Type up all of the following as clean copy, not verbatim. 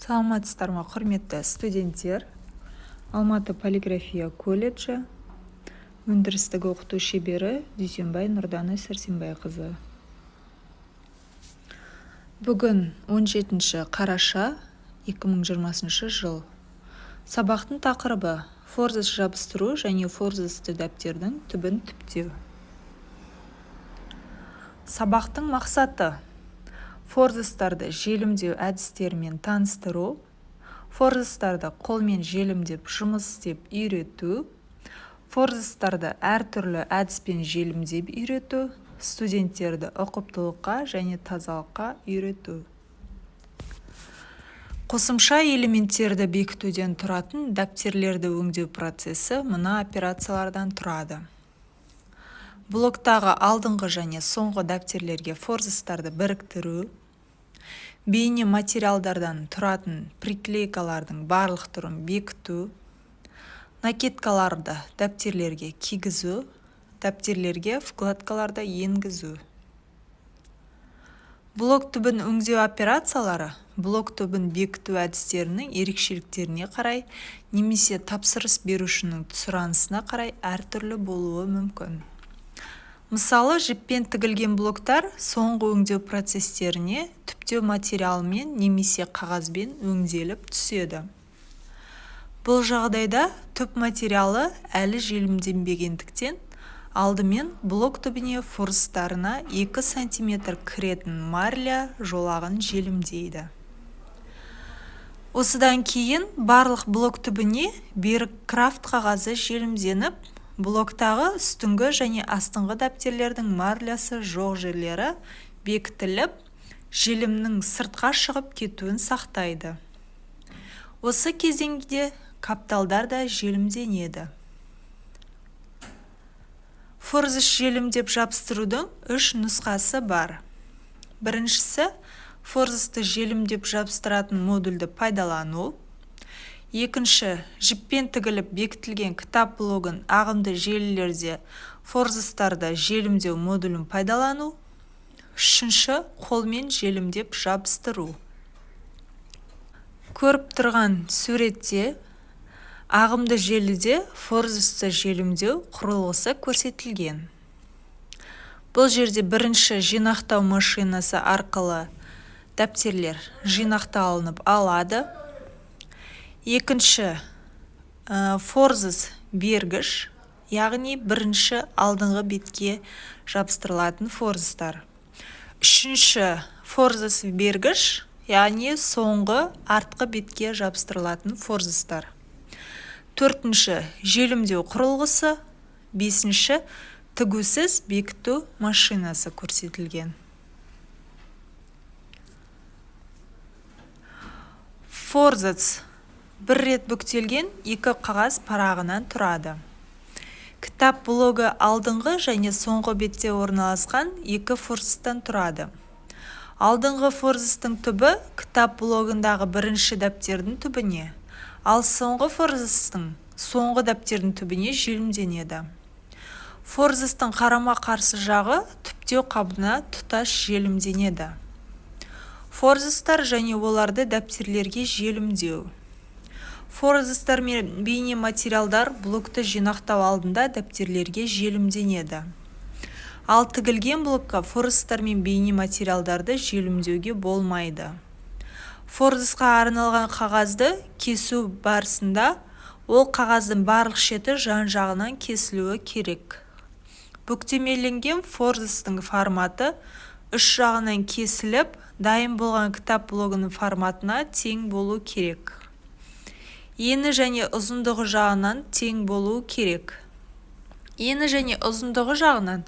Саламатсыздар ма, құрметті студенттер! Алматы полиграфия колледжі, өндірістік оқыту шебері Дүйсенбай Нұрдана Сәрсенбайқызы. Бүгін 17 қараша 2020 жыл. Сабақтың тақырыбы: форзац жабыстыру және форзацты дәптердің түбін түптеу. Сабақтың мақсаты: форзацтарды желімдеу әдістерімен таныстыру, форзацтарды қолмен желімдеп жұмыс істеп үйрету, форзацтарды әртүрлі әдіспен желімдеп үйрету, студенттерді ұқыптылыққа және тазалыққа үйрету. Қосымша элементтерді бекітуден тұратын дәптерлерді өңдеу процесі мына операциялардан тұрады: блоктағы алдыңғы және соңғы дәптерлерге форзацтарды біріктіру, бейне материалдардан тұратын приклейкалардың барлық түрін бекіту, накидкаларды дәптерлерге кигізу, дәптерлерге вкладкаларды енгізу. Блок түбін өңдеу операциялары блок түбін бекіту әдістерінің ерекшеліктеріне қарай немесе тапсырыс берушінің сұранысына қарай әртүрлі болуы мүмкін. Мысалы, жіппен тігілген блоктар соңғы өңдеу процестеріне түптеу материалымен немесе қағазбен өңделіп түседі. Бұл жағдайда түп материалы әлі желімденбегендіктен, алдымен блок түбіне форзацтарына 2 см кіретін марля жолағын желімдейді. Осыдан кейін барлық блок түбіне берік крафт қағазы желімденіп, блоктағы үстіңгі және астыңғы дәптерлердің марлясы жоқ жерлері бекітіліп, желімнің сыртқа шығып кетуін сақтайды. Осы кезеңде капталдар да желімденеді. Форзац желімдеп жабыстырудың үш нұсқасы бар. Біріншісі – форзацты желімдеп жабыстыратын модульді пайдалану. Екінші – жіппен тігіліп бекітілген кітап блогын ағымды желілерде форзацтарды желімдеу модулін пайдалану. Үшінші – қолмен желімдеп жабыстыру. Көріп тұрған суретте ағымды желіде форзацты желімдеу құрылғысы көрсетілген. Бұл жерде бірінші жинақтау машинасы арқылы дәптерлер жинақталынып алады. Екінші форзац бергіш, яғни бірінші алдыңғы бетке жабыстырылатын форзацтар. Үшінші форзац бергіш, яғни соңғы артқы бетке жабыстырылатын форзацтар. Төртінші желімдеу құрылғысы, бесінші тігусіз бекіту машинасы көрсетілген. Форзац бір рет бүктелген екі қағаз парағынан тұрады. Кітап блогы алдыңғы және соңғы бетте орналасқан екі форзацтан тұрады. Алдыңғы форзацтың түбі кітап блогындағы бірінші дәптердің түбіне, ал соңғы форзацтың соңғы дәптердің түбіне желімденеді. Форзацтың қарама-қарсы жағы түптеу қабына тұтас желімденеді. Форзацтар және оларды дәптерлерге желімдеу. Форзацтар мен бейне материалдар блокты жинақтау алдында дәптерлерге желімденеді. Ал тігілген блокқа форзацтар мен бейне материалдарды желімдеуге болмайды. Форзацқа арналған қағазды кесу барысында ол қағаздың барлық шеті жан-жағынан кесілуі керек. Бүктемеленген форзацтың форматы үш жағынан кесіліп, дайын болған кітап блогының форматына тең болу керек. Ені және ұзындығы жағынан тең болу керек. Ені және ұзындығы жағынан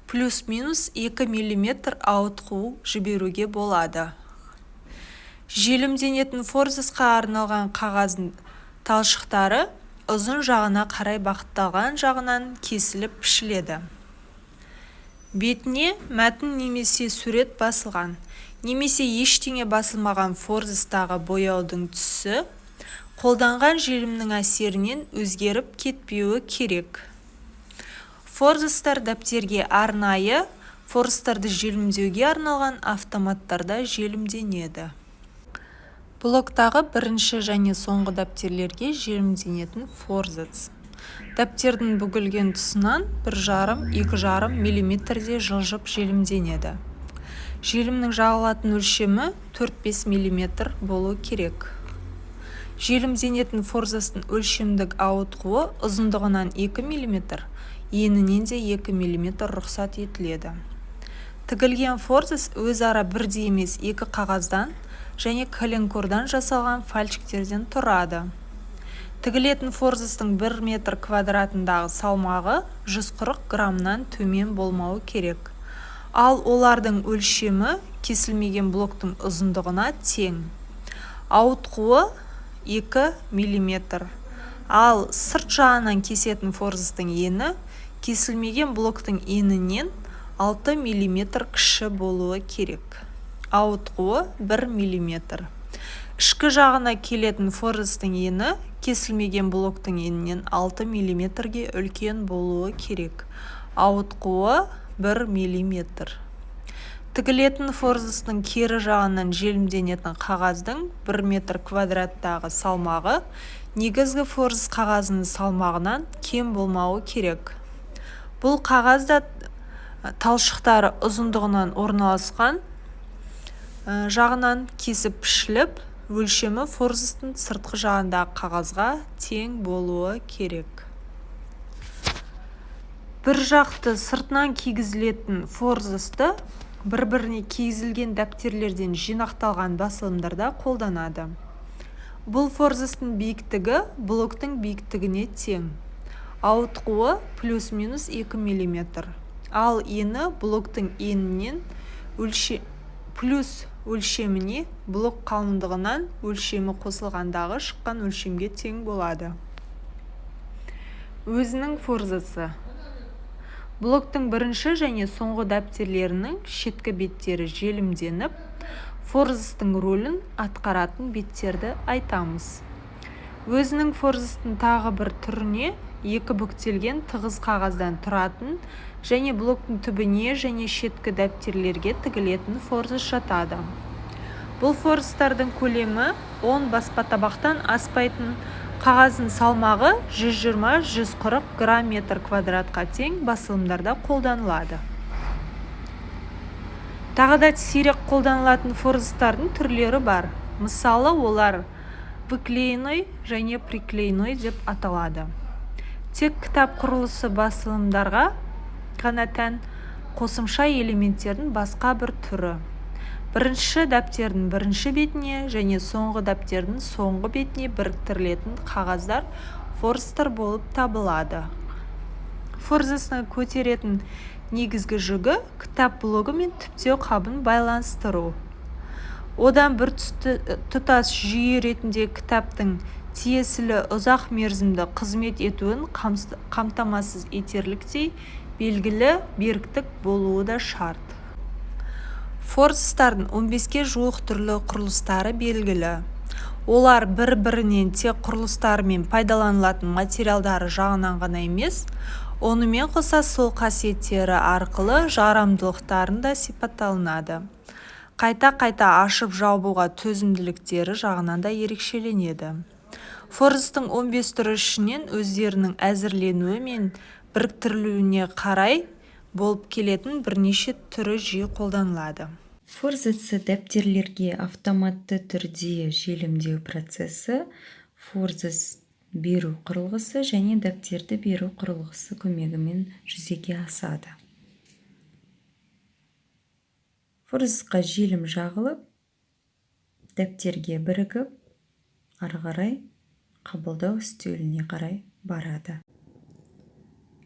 плюс-минус 2 мм ауытқу жіберуге болады. Желімденетін форзацқа арналған қағаздың талшықтары ұзын жағына қарай бағытталған жағынан кесіліп пішіледі. Бетіне мәтін немесе сурет басылған, немесе ештеңе басылмаған форзацтағы бояудың түсі қолданған желімнің әсерінен өзгеріп кетпеуі керек. Форзацтар дәптерге арнайы форзацтарды желімдеуге арналған автоматтарда желімденеді. Блоктағы бірінші және соңғы дәптерлерге желімденетін форзац. Дәптердің бүгілген тұсынан 1,5-2,5 миллиметрдей жылжып желімденеді. Желімнің жағылатын өлшемі 4-5 миллиметр болу керек. Желімденетін форзацтың өлшемдік ауытқуы ұзындығынан 2 мм, енінен де 2 мм рұқсат етіледі. Тігілген форзац өзара бірдей емес екі қағаздан және коленкордан жасалған фальшиктерден тұрады. Тігілетін форзацтың 1 метр квадратындағы салмағы 140 граммнан төмен болмауы керек. Ал олардың өлшемі кесілмеген блоктың ұзындығына тең. Ауытқуы 2 мм. Ал сырт жағынан кесетін форзацтың ені кесілмеген блоктың енінен 6 мм кіші болуы керек. Ауытқуы 1 мм. Ішкі жағына келетін форзацтың ені кесілмеген блоктың енінен 6 мм-ге үлкен болуы керек. Ауытқуы 1 мм. Тігілетін форзацтың кері жағынан желімденетін қағаздың 1 метр квадраттағы салмағы негізгі форзац қағазының салмағынан кем болмауы керек. Бұл қағаз да талшықтары ұзындығынан орналасқан жағынан кесіп пішіліп, өлшемі форзацтың сыртқы жағындағы қағазға тең болуы керек. Бір жақты сыртынан кигізілетін форзацты бір-біріне кигізілген дәптерлерден жинақталған басылымдарда қолданады. Бұл форзацтың биіктігі блоктың биіктігіне тең. Ауытқуы плюс-минус 2 мм. Ал ені блоктың енінен плюс өлшеміне блок қалыңдығынан өлшемі қосылғандағы шыққан өлшемге тең болады. Өзінің форзацы. Блоктың бірінші және соңғы дәптерлерінің шеткі беттері желімденіп, форзацтың рөлін атқаратын беттерді айтамыз. Өзінің форзацтың тағы бір түріне екі бүктелген тығыз қағаздан тұратын және блоктың түбіне және шеткі дәптерлерге тігілетін форзац жатады. Бұл форзацтардың көлемі 10 баспа табақтан аспайтын, қағаздың салмағы 120-140 грамм метр квадратқа тең басылымдарда қолданылады. Тағы да сирек қолданылатын форзацтардың түрлері бар. Мысалы, олар выклейной және приклейной деп аталады. Тек кітап құрылысы басылымдарға ғана тән қосымша элементтердің басқа бір түрі. Бірінші дәптердің бірінші бетіне және соңғы дәптердің соңғы бетіне біріктірілетін қағаздар форзацтар болып табылады. Форзацтың көтеретін негізгі жүгі кітап блогы мен түптеу қабын байланыстыру. Одан бір тұтас жүйе ретінде кітаптың тиесілі ұзақ мерзімді қызмет етуін қамтамасыз етерліктей белгілі беріктік болуы да шарт. Форзацтардың 15-ке жуық түрлі құрылыстары белгілі. Олар бір-бірінен тек құрылыстары мен пайдаланылатын материалдары жағынан ғана емес, онымен қоса сол қасиеттері арқылы жарамдылықтарын да сипатталынады. Қайта-қайта ашып-жабуға төзімділіктері жағынан да ерекшеленеді. Форзацтың 15 түрі ішінен өздерінің әзірленуі мен біріктірілуіне қарай болып келетін бірнеше түрі жиі қолданылады. Форзацы дәптерлерге автоматты түрде желімдеу процесі форзац беру құрылғысы және дәптерді беру құрылғысы көмегімен жүзеге асады. Форзацқа желім жағылып, дәптерге бірігіп, ары қарай қабылдау үстеліне қарай барады.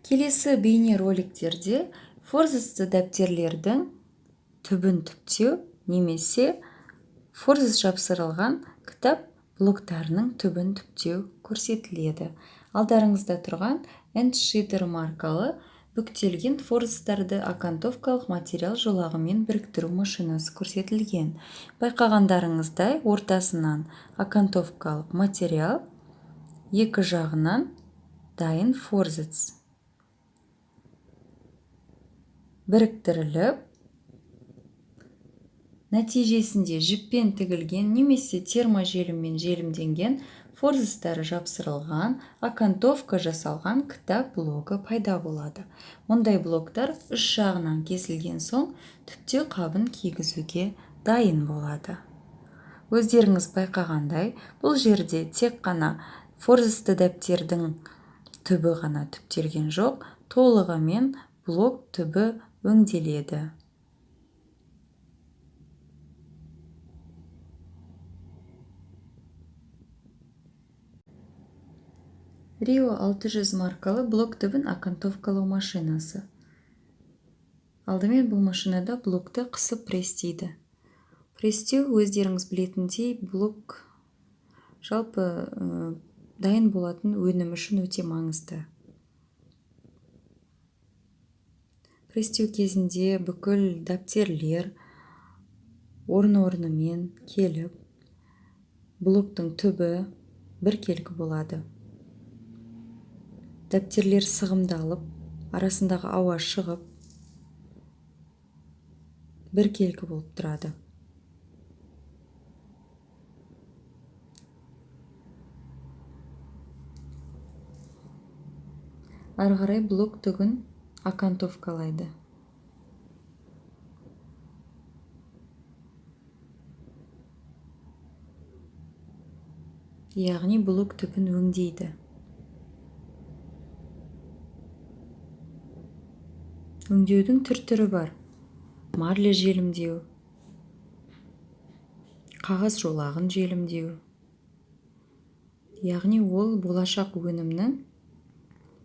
Келесі бейне роликтерде форзацты дәптерлердің түбін түптеу немесе форзац жапсырылған кітап блоктарының түбін түптеу көрсетіледі. Алдарыңызда тұрған Эндшитер маркалы бүктелген форзацтарды окантовкалық материал жолағымен біріктіру машинасы көрсетілген. Байқағандарыңыздай, ортасынан окантовкалық материал, екі жағынан дайын форзац біріктіріліп, Нәтижесінде жіппен тігілген немесе терможеліммен желімденген, форзацтары жапсырылған, окантовка жасалған кітап блогы пайда болады. Мұндай блоктар үш жағынан кесілген соң түптеу қабын кигізуге дайын болады. Өздеріңіз байқағандай, бұл жерде тек қана форзацты дәптердің түбі ғана түптелген жоқ, толығымен блок түбі өңделеді. Рио 600 маркалы блок түбін окантовкалау машинасы. Алдымен бұл машинада блокты қысып пресстейді. Пресстеу, өздеріңіз білетіндей, блок жалпы дайын болатын өнім үшін өте маңызды. Пресстеу кезінде бүкіл дәптерлер орын-орнымен келіп, блоктың түбі біркелкі болады. Дәптерлер сығымдалып, арасындағы ауа шығып, біркелкі болып тұрады. Ары қарай блок түгін окантовкалайды. Яғни блок түбін өңдейді. Өңдеудің түр-түрі бар. Марля желімдеу, қағаз жолағын желімдеу. Яғни ол болашақ өнімнің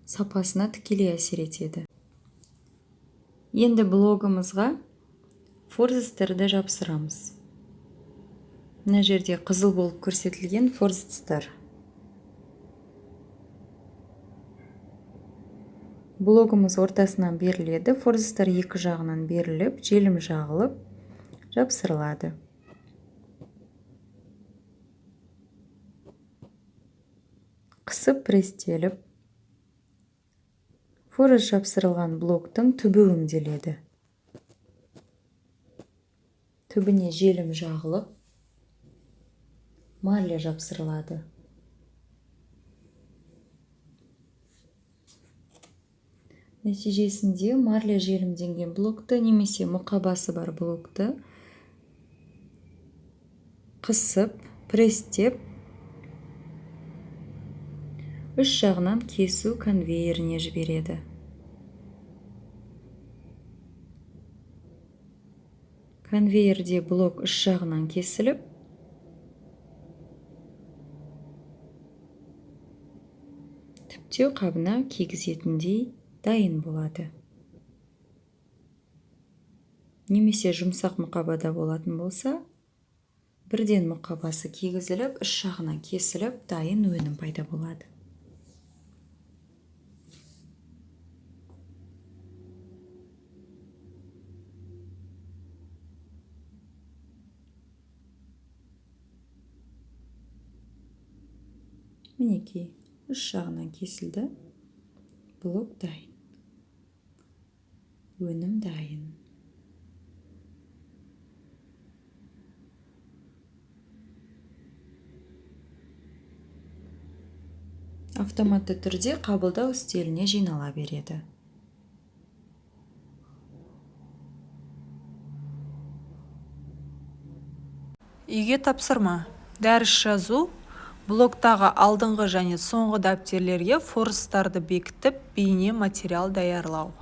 сапасына тікелей әсер етеді. Енді блогымызға форзацтарды жапсырамыз. Мына жерде қызыл болып көрсетілген форзацтар. Блогымыз ортасынан беріледі, форзацтар екі жағынан беріліп, желім жағылып, жапсырылады. Қысып пресстеліп, форзац жапсырылған блоктың түбі өңделеді. Түбіне желім жағылып, марля жапсырылады. Нәтижесінде марля желімденген блокты немесе мұқабасы бар блокты қысып, пресстеп, үш жағынан кесу конвейеріне жібереді. Конвейерде блок үш жағынан кесіліп, түптеу қабына кигізетіндей дайын болады. Немесе жұмсақ мұқабада болатын болса, бірден мұқабасы кигізіліп, үш жағынан кесіліп, дайын өнім пайда болады. Мінекей, үш жағынан кесілді, блок дайын. Өнім дайын. Автоматты түрде қабылдау үстеліне жинала береді. Үйге тапсырма. Дәріс жазу. Блоктағы алдыңғы және соңғы дәптерлерге форзацтарды бекітіп, бейне материал даярлау.